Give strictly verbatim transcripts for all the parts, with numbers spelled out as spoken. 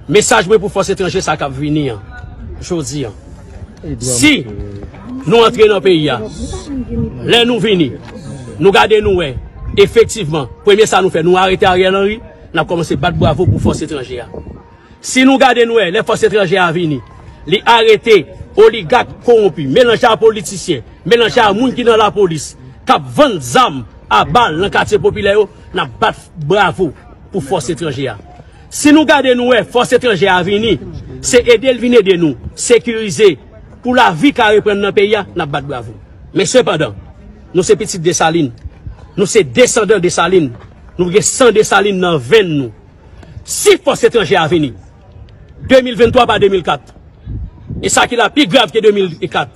Mesaj mwen pou fòs etranje sa k ap vini an, jodi an. Si nou antre nan peyi a, lè nou vini, nou gade nou wè, efektivman, premye sa nou fè, nou arete Ariel Henry, n ap kòmanse bat bravo pou fòs etranje a. Si nou gade nou wè, lè fòs etranje a vini, li arete oligak kowonpi, melanje a politisyen, melanje a moun ki nan lapolis, k ap vann zam a bal nan katye popilè yo, n ap bat bravo pou fòs etranje a. Si nou gade nou wè fòs etranje a vini, se ede l vin ede nou sekirize pou lavi ka reprann nan peyi a, n ap bat bravo. Men sepandan, nou se pitit Desalin, nou se desandan Desalin, nou gen san Desalin nan venn nou. Si fòs etranje a vini, de mil venntwa pa de mil kat, e sa ki la pi grav ke de mil kat,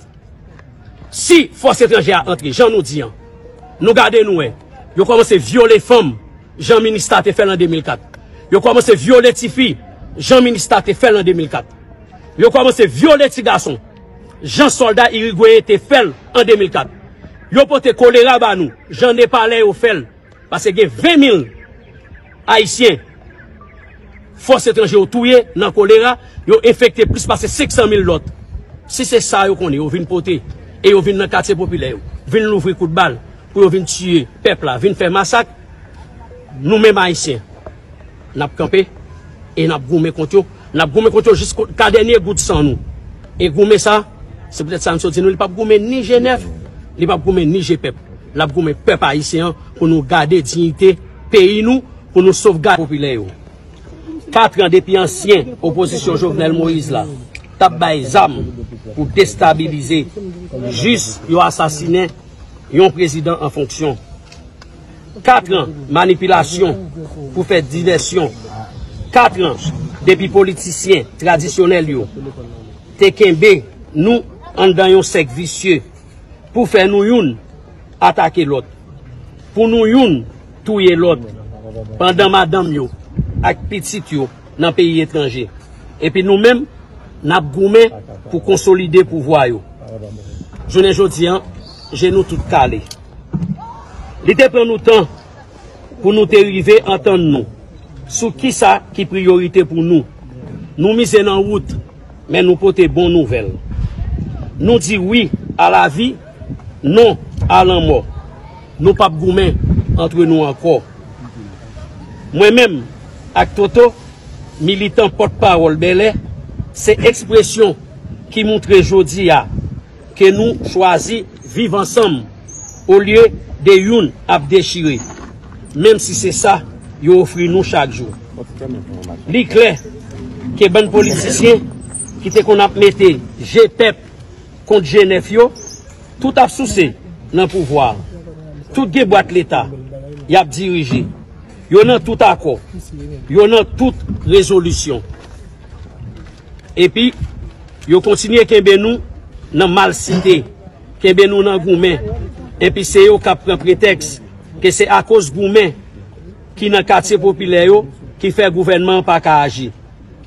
si fòs etranje a antre, jan nou di an, nou gade nou wè, yo kòmanse vyole fanm, jan Minista te fè l an de mil kat. Yo kòmanse vyole tifi, jan Minista te fè l an de mil kat. Yo kòmanse vyole ti gason, jan sòlda Irigweyen te fè l an de mil kat. Yo pote kolera ba nou, jan Nepalè yo fè l. Paske gen ven mil Ayisyen fòs etranje yo touye nan kolera, yo enfekte plis pase senk san mil lòt. Si se sa yo konnen, yo vin pote, e yo vin nan katye popilè yo, vin louvri kout bal pou yo vin tiye pèp la, vin fè masak, nou menm Ayisyen, n ap kanpe e n ap goumen kont yo. N ap goumen kont yo jiska dènye gout san nou. E goumen sa, se poutèt sa m sot di nou, li p ap goumen ni G nèf, li p ap goumen ni G pèp. L ap goumen pèp ayisyen an pou nou gade diyite peyi nou, pou nou sovgade popilè yo. Kat an depi ansyen opozisyon Jovenel Moïse la t ap bay zam pou destabilize, jis yo asasinen yon prezidan an fonksyon. Kat an manipilasyon pou fè divèsyon. Kat an depi politisyen tradisyonèl yo te kenbe nou anndan yon sèk visye pou fè nou youn atake lòt, pou nou youn touye lòt, pandan madanm yo ak pitit yo nan peyi etranje. Epi nou menm, n ap goumen pou konsolide pouvwa yo. Jounen jodi an, je nou tout kale. Li te pran nou tan pou nou te rive antann nou sou kisa ki priyorite pou nou. Nou mize nan wout, men nou pote bon nouvèl. Nou di wi a lavi, non a lanmò. Nou p ap goumen antre nou ankò. Mwen menm ak Toto, militan pòtpawòl Bèlè, se ekspresyon ki montre jodi a ke nou chwazi viv ansanm olye de youn ap dechire, menm si se sa yo ofri nou chak jou. Li klè ke bann politisyen ki te konn ap mete je pèp kont je nèf yo, tout ap souse nan pouvwa a. Tout gen bwat leta y ap dirije. Yo nan tout akò. Yo nan tout rezolisyon. Epi, yo kontinye kenbe nou nan malsite, kenbe nou nan goumen. Epi se yo k ap pran pretèks ke se akoz goumen ki nan katye popilè yo ki fè gouvènman an pa ka aji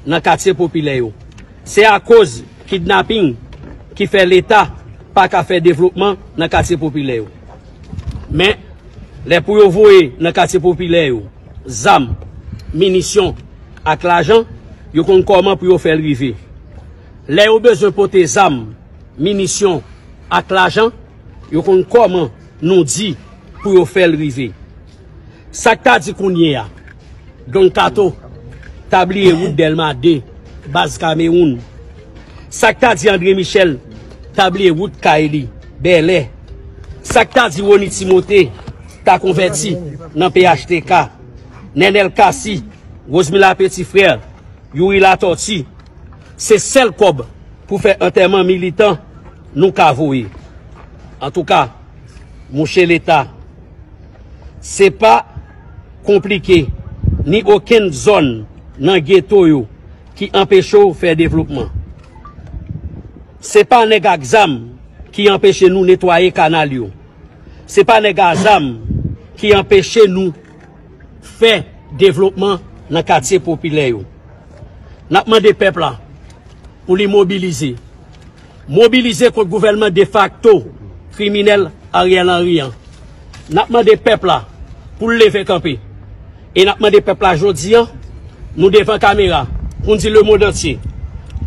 nan katye popilè yo. Se akoz kidnaping ki fè Leta pa ka fè devlopman nan katye popilè yo. Men, lè pou yo voye nan katye popilè yo zam, minisyon ak lajan, yo konn kòman pou yo fè l rive. Lè yo bezwen pote zam, minisyon ak lajan, yo konn kòman nou di pou yo fè l rive. Sa k ta di kounye a, Don Kato ta bliye wout Dèlma de, baz Kamewoun. Sa k ta di André Michel ta bliye wout kay li, Bèlè. Sa k ta di Rony Timote ta konvèti nan P H T K, Nènèl Cassy, Rosemila Petit Frère, Youri Latortue, se sèl kòb pou fè antèman militan nou ka voye. Antouka, mouche Leta, se pa konplike ni okenn zòn nan geto yo ki anpeche w fè devlopman. Se pa nèg ak zam ki anpeche nou netwaye kanal yo. Se pa nèg a zam ki anpeche nou fè devlopman nan katye popilè yo. N ap mande pèp la pou li mobilize. Mobilize kont gouvènman defakto kriminèl Ariel Henry an. N ap mande pèp la pou l leve kanpe. E n ap mande pèp la jodi an, nou devan kamera, Pou n di lemonn antye,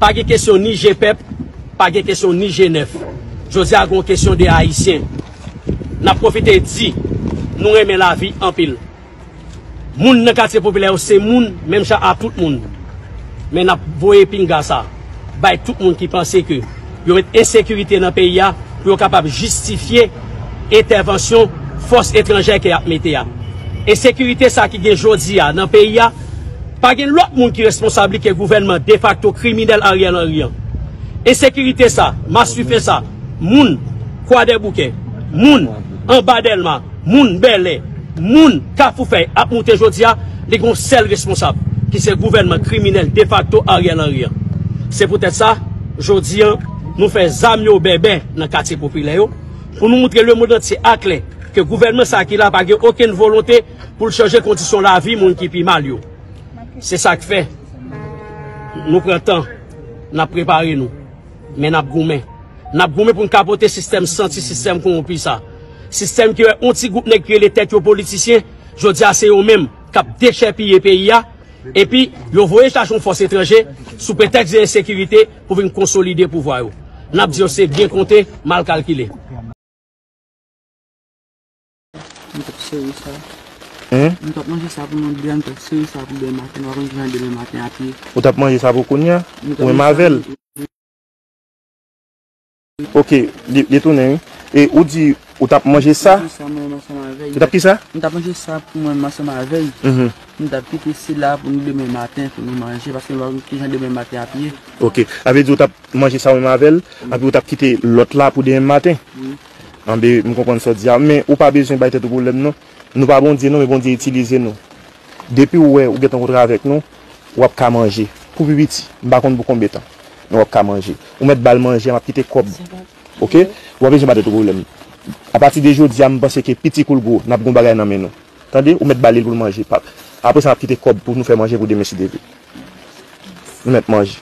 pa gen kesyon ni G pèp, pa gen kesyon ni G nèf. Jodi a, gen yon kesyon de Ayisyen. N ap pwofite di, nou renmen lavi anpil. Moun nan katye popilè yo se moun, menm jan a tout moun. Men n ap voye pinga sa bay tout moun ki panse ke yo met ensekirite nan peyi a pou yo kapab jistifye entèvansyon fòs etranjè ke y ap mete a. Ensekirite sa ki gen jodi a nan peyi a, pa gen lòt moun ki responsab li ke gouvènman defakto kriminèl Ariel Henry an. Ensekirite sa, maswife sa, moun Kwadèboukè, moun anba Dèlma, moun Bèlè, moun Kafou Fèy ap moute jodi a, li gen yon sèl responsab, ki se gouvènman kriminèl defakto Ariel Henry an. Se poutèt sa, jodi a, nou fè zam yo bèbè nan katye popilè yo, pou nou moutre lemonn antye aklè ke gouvènman sa ki la pa gen okenn volonte pou l chanje kondisyon lavi moun ki pi mal yo. Se sa k fè nou pran tan, n ap prepare nou, men n ap goumen. N ap goumen pou n kapote sistèm santi, sistèm kowonpi sa. Sistèm ki wè yon ti gwoup nèg ki rele tèt yo politisyen, jodi a se yo menm k ap dechèpiye peyi a, epi yo voye chache yon fòs etranje sou pretèks de ensekirite pou vin konsolide pouvwa yo. N ap di yo se byen konte, mal kalkile. M t ap sere sa. Hein? M t ap manje sa pou nou de, m t ap sere sa pou demen maten, nou pa konn kijan demen maten ap ye. Ou t ap manje sa pou kounye a? Ou menm avè l? Ok, li, li tounen wi. E ou di ou t ap manje sa? Manje sa mwen menm ansanm avè l. Ou t ap kisa? M t ap manje sa pou mwen menm ansanm avè l. Mhm. M t ap kite sila pou nou demen maten pou nou manje, paske nou pa konn kijan demen maten ap ye. Ok, sa vle di ou t ap manje sa ou menm avè l, epi ou t ap kite lòt la pou demen maten. Wi. Anben, m konprann sa w di a, men ou pa bezwen bay tèt ou pwoblèm non. Nou pa Bondye non, men Bondye itilize nou. Depi w wè ou gentan kontre avèk nou, w ap ka manje. Pou pi piti, m pa konn pou konbyen tan, men w ap ka manje. Ou mèt ba l manje a, m ap kite kòb. Ok? Ou pa bezwen bay tèt ou pwoblèm. Apati de jodi a, m panse ke piti kou l gwo, n ap gen yon bagay nan men nou. Tande? Ou mèt ba li l pou l manje. Pa, apre sa, m ap kite kòb pou nou fè manje pou demen si Dye vle. Nou mèt manje.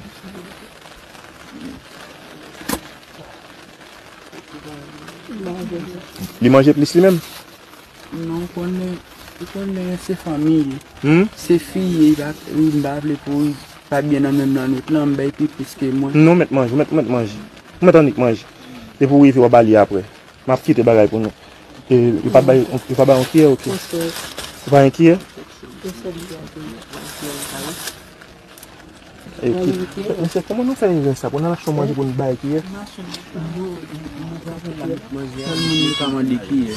Li manje plis li menm? Non, ou konnen, ou konnen se fanmi li. Hmm? Se fi li, li pa, li pa vle pou li pa byen nan menm nan nòt lan, m bay pi plis ke mwen. Non, ou mèt manje, ou mèt, ou mèt manje. Ou mèt annik manje. Epi w rive, w a ba li apre. M ap kite bagay pou nou. E, yo pa bay, yo pa bay yon kiyè, ok. Yo pa yon kiyè? Epi, mesye, kòman nou fè rive sa? Pou n al achte yon manje pou n bay kiyè? Sèl moun yo ka mande kiyè.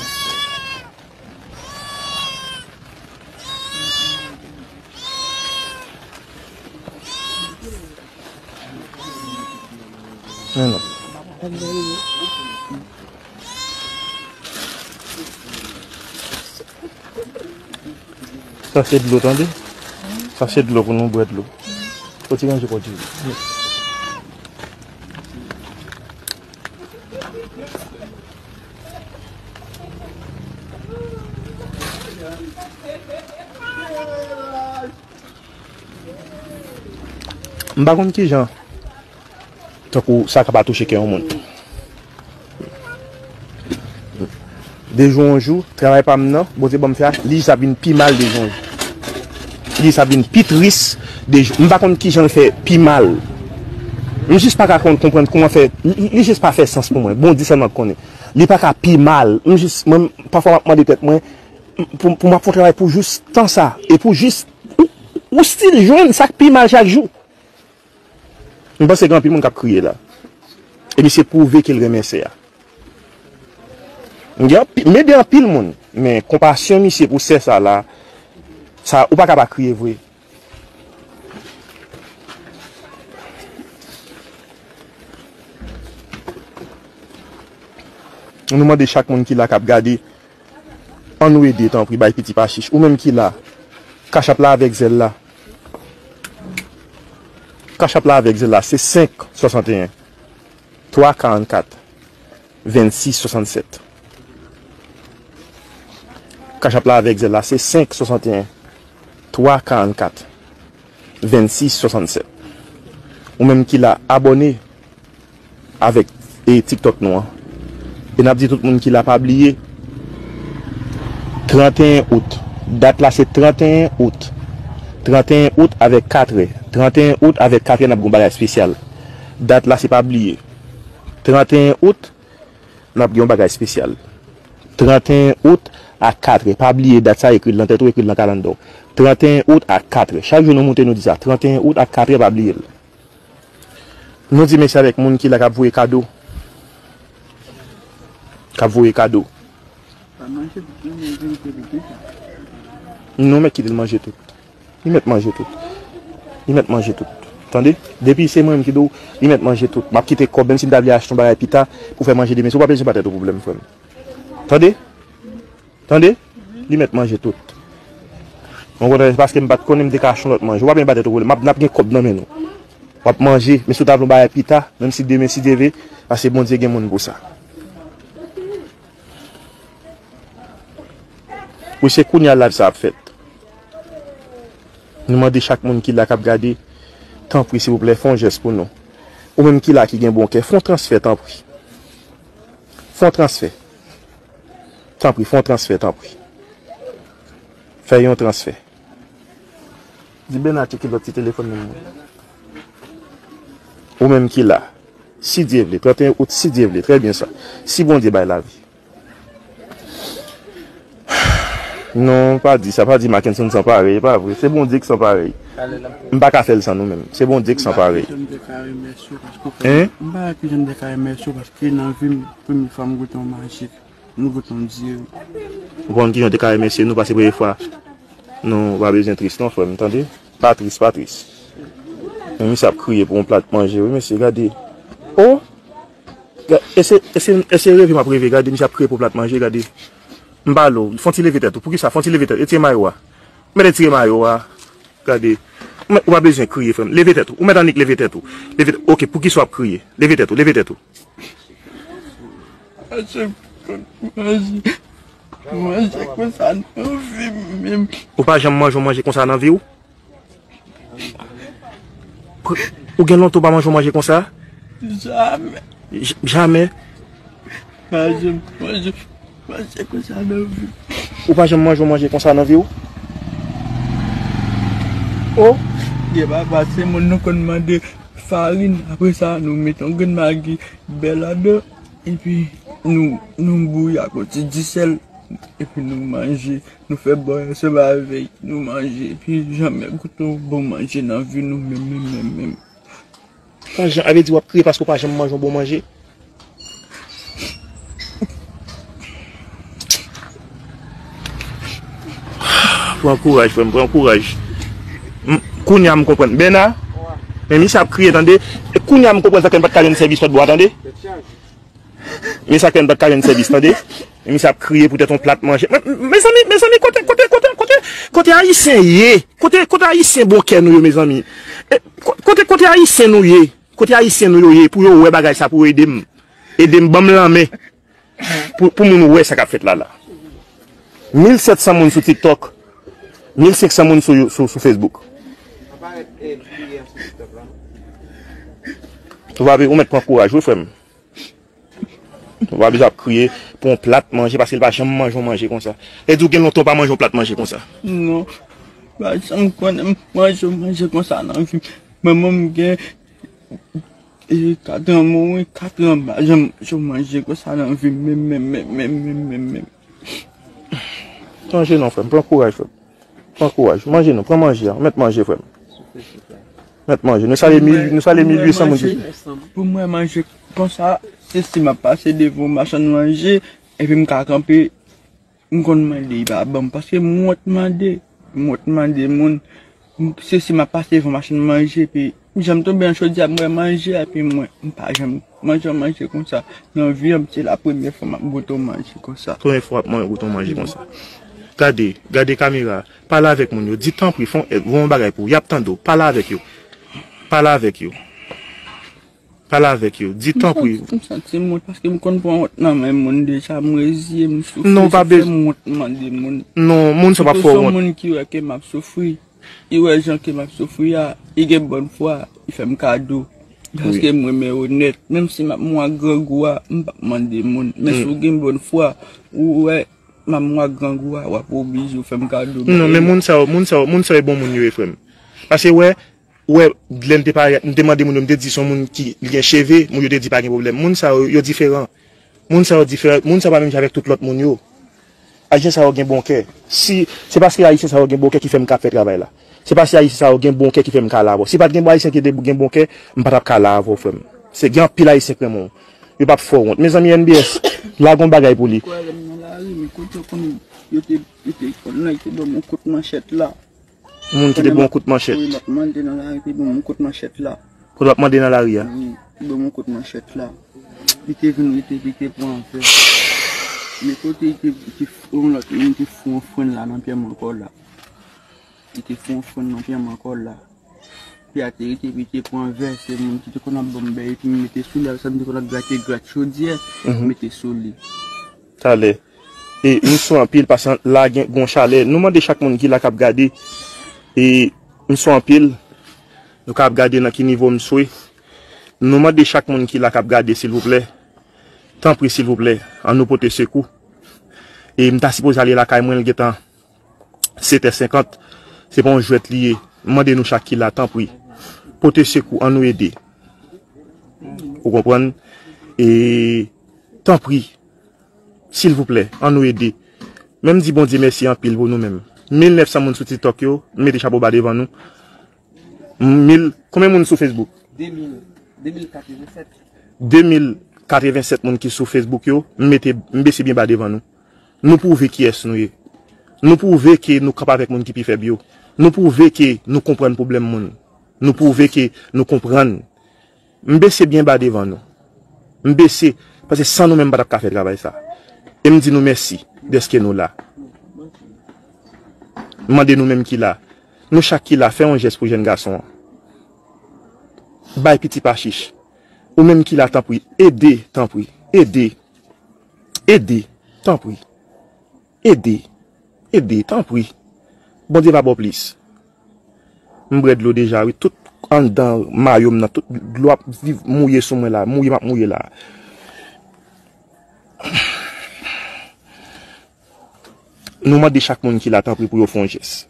Men non. Sa se dlo, tande. Sa se dlo pou nou bwè dlo. Fò ti ranje kò diri. M pa konn kijan tankou sa ka pa touche kè yon moun. De jou an jou, travay pa m nan, Bondye ban m fè a, li jis ap vin pi mal de jou an jou. Li jis ap vin pi tris de jou. M pa konn kijan l fè pi mal. M jis pa ka konn konprann kòman fè, li, li jis pa fè sans pou mwen. Bondye sèlman k konnen. Li pa ka pi mal. M jis, mwen, pafwa m ap mande tèt mwen, pou, pou m ap fè yon travay pou jis tan sa, e pou jis, ou, ou still jwenn sa k pi mal chak jou. M panse gen anpil moun k ap kriye la. E misye pwouve ke l renmen sè a. M gen anpi-, m ede anpil moun, men konpasyon misye pou sè sa la, sa, ou pa ka pa kriye vre. Nou mande chak moun ki la k ap gade, ann nou ede, tanpri, bay Piti Pachich. Ou menm ki la, Cash App la avèk Zelle la. Cash App la avèk Zelle la, se senk swasanteyen, twa karannkat, vennsis swasannsèt. Cash App la avèk Zelle la, se senk swasanteyen, twa karannkat, vennsis swasannsèt. Ou menm ki la, abòne avèk, e, TikTok nou an. E n ap di tout moun ki la pa bliye, tranteyen out. Dat la se tranteyen out. Tranteyen out avèk katrè. Tranteyen out avèk katrè, n ap gen yon bagay espesyal. Dat la, se pa bliye. Tranteyen out, n ap gen yon bagay espesyal. Tranteyen out a katrè. Pa bliye dat sa, ekri l nan tèt ou, ekri l nan kalandè w. Tranteyen out a katrè. Chak jou nou moute, nou di sa. Tranteyen out a katrè, pa bliye l. Nou di mèsi avèk moun ki la k ap voye kado. K ap voye kado. Pa manje tout, non, men verite li gen sa. Nou mèt kite l manje tout. Li mèt manje tout. Li mèt manje tout. Tande? Depi se mwen menm ki di w, li mèt manje tout. M ap kite kòb, menm si m ta vle achte yon bagay pita, pou fè manje demen. Si w pa bezwen ba tèt ou pwoblèm, frè m. Tande? Tande? Li mèt manje tout. Mwen kontan paske m pa t konnen m te ka achte yon lòt manje. W pa bezwen ba tèt ou pwoblèm. M ap, n ap gen kòb nan men nou. W ap manje, men si w ta vle yon bagay pita, menm si demen, si Dye vle, paske Bondye gen moun pou sa. Wi, se kounye a live sa ap fèt. Nou mande chak moun ki la k ap gade, tanpri, silvouplè, fè yon jès pou nou. Ou menm ki la ki gen bon kè, fè yon transfè, tanpri. Fè yon transfè. Tanpri, fè yon transfè, tanpri. Fè yon transfè. Di Bena tcheke lòt ti telefòn nan mwen. Ou menm ki la. Si Dye vle, tranteyen out, si Dye vle, trè byen sa. Si Bondye bay lavi. Non, pa di sa, pa di Mackenson san parèy, e pa vre. Se Bondye ki san parèy. M pa ka fè l san nou menm. Se Bondye ki san parèy. Hein? M pa ki jan m te ka remèsye w paske nan vi m, premye fwa m goute yon manje. M goute yon diri. Ou konn ki jan w te ka remèsye nou, paske premye fwa. Nou pa bezwen tris non, frè m, tande? Pa tris, pa tris. Men misye ap kriye pou yon plat manje, wi, mesye, gade. Oh! Ga-, e se, e se, e se reve m ap reve, gade, misye ap kriye pou plat manje, gade. M pale w, fon ti leve tèt ou. Poukisa? Fon ti leve tèt. Retire mayo a. Mèt retire mayo a. Gade. Ou mèt, ou pa bezwen kriye, frè m. Leve tèt ou. Ou mèt annik leve tèt ou. Leve tèt. Ok, poukisa w ap kriye? Leve tèt ou, leve tèt ou. Manje, manje, manje konsa nan vi m menm. Ou pa janm manje yon manje konsa nan vi w? Ou gen lontan ou pa manje yon manje konsa? Jamè. J-, jamè? Pa janm manje, manje konsa nan vi m. Ou pa janm manje yon manje konsa nan vi w? Oh! Gen papa, se moun nou konn mande farin, apre sa, nou mete yon grenn magi bè ladan, epi nou, nou bouyi ak yon ti disèl, epi nou manje. Nou fè bòy ansanm avè l, nou manje, epi jamè goute yon bon manje nan vi nou menm, menm, menm, menm. Pa jan, a vle di w ap kriye paske w pa janm manje yon bon manje? Pran kouraj, frè m, pran kouraj. M, kounye a m konprann. Bena, men misye ap kriye, tande. E kounye a m konprann sa ke m pa t ka jwenn sèvis lòt bò a, tande. Men sa ke m pa t ka jwenn sèvis, tande. Men misye ap kriye poutèt yon plat manje. Men, mezanmi, mezanmi, kote, kote, kote, kote, kote Ayisyen ye? Kote, kote Ayisyen bon kè nou yo, mezanmi? E, ko-, kote, kote Ayisyen nou ye? Kote Ayisyen nou yo ye pou yo wè bagay sa, pou yo ede m? Ede m, ban m lanmen. Pou, pou moun wè sa k ap fèt la, la. Mil sèt san moun sou TikTok, mil senk san moun sou, sou, sou Facebook. Ou pa, ou mèt pran kouraj, wi, frè m. Ou pa bezwen ap kriye pou yon plat manje, paske l pa janm manje yon manje konsa. E di w gen lontan w pa manje yon plat manje konsa. Non, pa janm konnen m manje yon manje konsa nan vi m. Manman m gen E kat an mouri, kat an pa janm manje konsa nan vi m, menm, menm, menm. Manje non, frè m, pran kouraj, frè m. Pran kouraj. Manje non, pran manje a. Mèt manje, frè m. Mèt manje. Nou salye mil, nou salye mil uit san moun ki. Pou mwen, manje konsa, se si m ap pase devan yon machann manje, epi m ka kanpe, m konn mande, li pa ban m, paske m wont mande. M wont mande moun. M, se si m ap pase devan machann manje, epi m janm tonbe nan chòdyè, m wè manje, epi mwen, m pa janm manje yon manje konsa. Nan vi an, se la premyè fwa m ap goute yon manje konsa. Premyè fwa w ap man-, goute yon manje konsa. Gade, gade kamera. Pale avèk moun yo. Di tanpri, fè yon, voye yon bagay pou yo. Y ap tande w. Pale avèk yo. Pale avèk yo. Pale avèk yo. Di tanpri. M santi, m santi m wont paske m konn pran wont nan men moun deja. M reziye, m soufri. Non, ou pa bezwen. Sa fè m wont mande moun. Non, moun sa p ap fè w wont. Pito se yon moun ki wè ke m ap soufri. Li wè jan ke m ap soufri a. Li gen bòn fwa. Li fè m kado. Paske m renmen onèt. Menm si m ap mouri ak grangou a, m p ap mande moun. Men si w gen bòn fwa, ou wè, manman w ak grangou a, w ap oblije fè m kado. Non, men moun sa yo, moun sa yo, moun sa yo e bon moun yo ye, frè m. Paske wè, wè, lè m te pale, m te mande moun yo, m te di se yon moun ki li gen cheve, moun yo te di pa gen pwoblèm. Moun sa yo, yo diferan. Moun sa yo diferan, moun sa yo pa menm jan avèk tout lòt moun yo. Ayisyen sa yo gen bon kè. Si, se paske Ayisyen sa yo gen bon kè ki fè m ka fè travay la. Se paske Ayisyen sa yo gen bon kè ki fè m ka la avè w. Si pa t gen bon Ayisyen ki te gen bon kè, m pa t ap ka la avè w, frè m. Se gen anpil Ayisyen k renmen w. Yo p ap fè w wont. Mezanmi, N B S, lage yon bagay pou li. Kwè m nan lari, men kote w konn yo te, yo te konn nan, yo te ban m yon kout manchèt la. Moun ki te ba w kout manchèt. Wi, m ap mande nan lari, te ban m yon kout manchèt la. Kote w ap mande nan lari a? Wi, te ban m yon kout manchèt la. Li te vin rete, li te pran vè. Men kote li te, li te f-, yon lòt moun te fou yon frenn la nan pye m ankò la. Li te fou yon frenn nan pye m ankò la. Epi a te rete, epi te pran vè, se moun ki te konn ap ban m bèy, epi m mete sou li, avè sa m te konn ap grate grat chodyè, m mete sou li. Talè. E m sou anpil, paske la gen gon chalè. Nou mande chak moun ki la k ap gade. E m sou anpil. Nou ka ap gade nan ki nivo m sou ye. Nou mande chak moun ki la k ap gade, silvouplè. Tanpri, silvouplè, ann nou pote sekou. E m ta sipoze ale lakay mwen, l gentan sèt è senkant. Se pa yon jwèt li ye. M mande nou chak ki la, tanpri. Pote sekou, ann nou ede. Ou konprann? E tanpri, silvouplè, ann nou ede. Men m di Bondye mèsi anpil pou nou menm. Mil nèf san moun sou TikTok yo, m mete chapo ba devan nou. Mil, konbyen moun sou Facebook? De mil, de mil katrevennsèt. De mil katrevennsèt moun ki sou Facebook yo, m mete, m bese byen ba devan nou. Nou pwouve kiyès nou ye. Nou pwouve ke nou kanpe avèk moun ki pi fèb yo. Nou pwouve ke nou konprann pwoblèm moun. Nou pwouve ke nou konprann. M bese byen ba devan nou. M bese, paske san nou menm m pa t ap ka fè travay sa. E m di nou mèsi dèske nou la. M mande nou menm ki la, nou chak ki la, fè yon jès pou jèn gason an. Bay piti pa chich. Ou menm ki la, tanpri, ede, tanpri, ede. Ede, tanpri. Ede. Ede, tanpri. Bondye va ba w plis. M bwè dlo deja, wi. Tout anndan mayo m nan, tout dlo ap viv mouye sou mwen la. Mouye m ap mouye la. Nou mande chak moun ki la, tanpri, pou yo fè yon jès.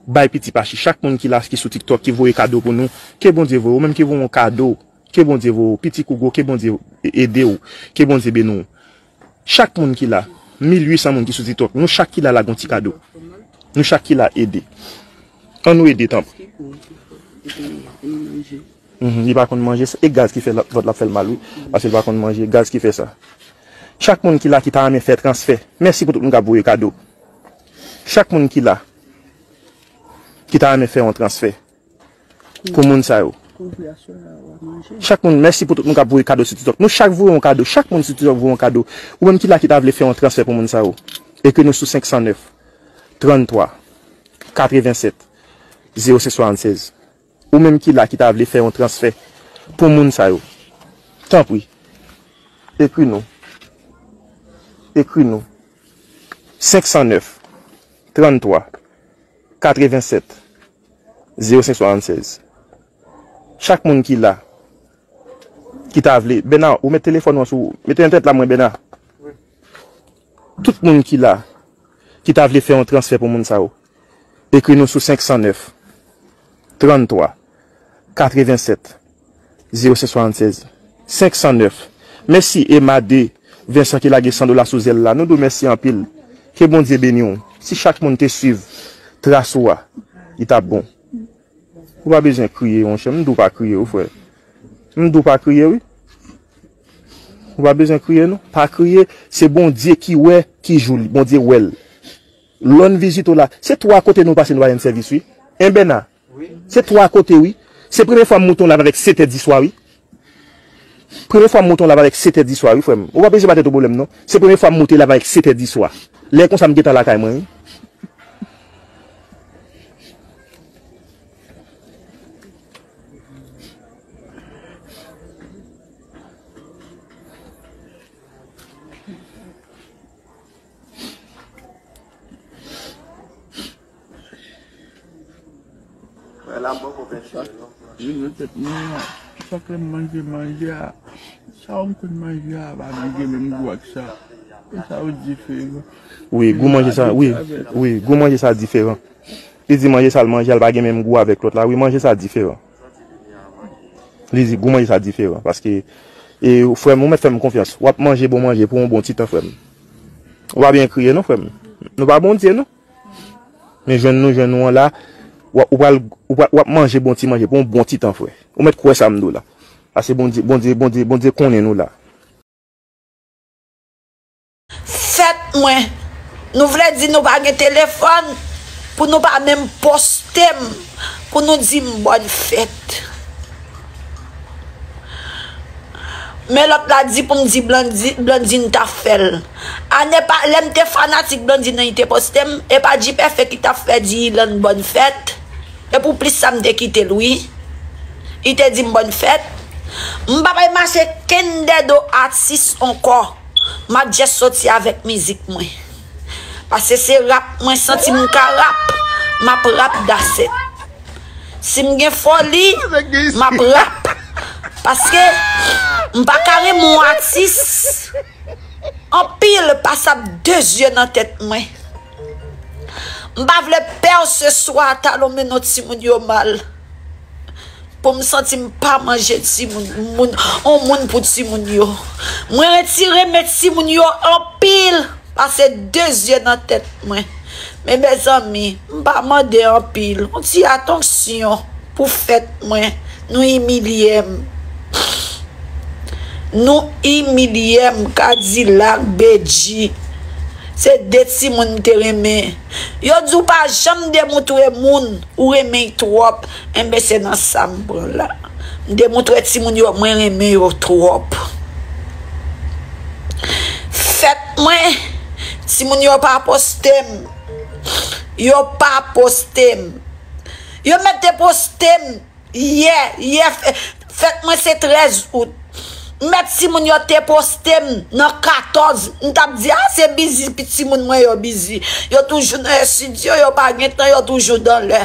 Bay piti pa chich. Chak moun ki la, ki sou TikTok, ki voye kado pou nou, ke Bondye voye. Ou menm ki voye yon kado, ke Bondye voye w. Piti kou gwo, ke Bondye ede w. Ke Bondye beni w. Chak moun ki la, mil uit san moun ki sou TikTok, nou chak ki la, lage yon ti kado. Nou chak ki la, ede. Ann nou ede, tanpri. Mhm, li pa konn manje, e gaz ki fè l ap, vant l ap fè l mal, wi. Paske l pa konn manje, gaz ki fè sa. Chak moun ki la ki ta renmen fè transfè, mèsi pou tout moun k ap voye kado. Chak moun ki la ki ta renmen fè yon transfè pou moun sa yo. Chak moun, mèsi pou tout moun k ap voye kado sou TikTok. Nou chak voye yon kado, chak moun sou TikTok voye yon kado. Ou menm ki la ki ta vle fè yon transfè pou moun sa yo, ekri nou sou senk san nèf, trann twa, katrevennsèt, zewo senk swasannsèz. Ou menm ki la ki ta vle fè yon transfè pou moun sa yo, tanpri, ekri nou. Ekri nou. Senk san nèf, trann twa, katrevennsèt, zewo senk swasannsèz. Chak moun ki la, ki ta vle, Bèna, ou met telefòn ou an sou, mete nan tèt la mwen, Bèna. Tout moun ki la, ki ta vle fè yon transfè pou moun sa yo, ekri nou sou senk san nèf, trann twa, katrevennsèt, zewo senk swasannsèz. Senk san nèf. Mèsi Emma de Vincent ki lage san dola sou zèl la. Nou di w mèsi anpil. Ke Bondye beni w. Si chak moun te swiv tras ou a, li t ap bon. Ou pa bezwen kriye, monchè. M di w pa kriye, wi, frè. M di w pa kriye, wi. Ou pa bezwen kriye, non. Pa kriye. Se Bondye ki wè ki jou li. Bondye wè l. Lòn vizite w la. Se twa kote nou pase, nou pa jwenn sèvis, wi. Enben, na. Se twa kote, wi. Se premye fwa m moute yon live avèk sèt è di swa, wi. Premye fwa m moute yon live avèk sèt è di swa, wi, frè m. Ou pa bezwen ba tèt ou pwoblèm, non. Se premye fwa m moute live avèk sèt è di swa. Lè konsa, m gentan lakay mwen, wi. Mwen la, m poko fè chè, non. Yo nan tèt mwen an. Chak lè m manje manje a, sa w m konn manje a pa manje menm gou ak sa. Sa yo diferan. Wi, gou manje sa, wi, wi, gou manje sa diferan. Li di manje sa l manje a, l pa gen menm gou avèk lòt la. Wi, manje sa diferan. Li di gou manje sa diferan. Paske, e, frè m, ou mèt fè m konfyans. W ap manje bon manje pou yon bon ti tan, frè m. Ou pa byen kriye non, frè m. Nou pa Bondye non. Men jwenn nou, jwenn nou an la, w ap, ou pral, ou pral, w ap manje bon ti manje pou yon bon ti tan, frè. Ou mèt kwè sa m di w la. Paske Bondye, Bondye, Bondye, Bondye konnen nou la. Fèt mwen. Nou vle di nou pa gen telefòn pou nou pa menm poste m, pou nou di m bòn fèt. Men lòt la di pou m di Blandi-, Blandine ta fè l. Ane pa, lè m te fanatik Blandine nan, li te poste m, e pa G P F ki t ap fè di Ilann bòn fèt. E pou plis sa, m te kite l, wi. Li te di m bòn fèt. M pa pral mache kenn dèdo atis ankò. M ap just soti avèk mizik mwen. Paske se rap mwen santi m ka rap. M ap rap dasèt. Si m gen foli, m ap rap. Paske m pa ka renmen yon atis anpil pase ap de zye nan tèt mwen. M pa vle pèseswa talon mennen timoun yo mal. Pou m santi m pa manje timoun, moun, on moun pou timoun yo. Mwen retire men timoun yo anpil pase de zye nan tèt mwen. Men mezanmi, m pa mande anpil. On ti atansyon pou fèt mwen. Nou imilye m. Nou imilye m, Kadilak, Bedji. Se de timoun m te renmen. Yo di w pa janm demontre moun ou renmen l twòp. Enben, se nan sa m pran la. M demontre timoun yo mwen renmen yo twòp. Fèt mwen, timoun yo pa poste m. Yo pa poste m. Yo mèt te poste m. Yè, yè, fè-, fèt mwen se trèz out. M mèt timoun yo te poste m nan katòz. M t ap di, a, se bizi, pi timoun mwen yo bizi. Yo toujou nan estidyo, yo pa gen tan, yo toujou dan lè.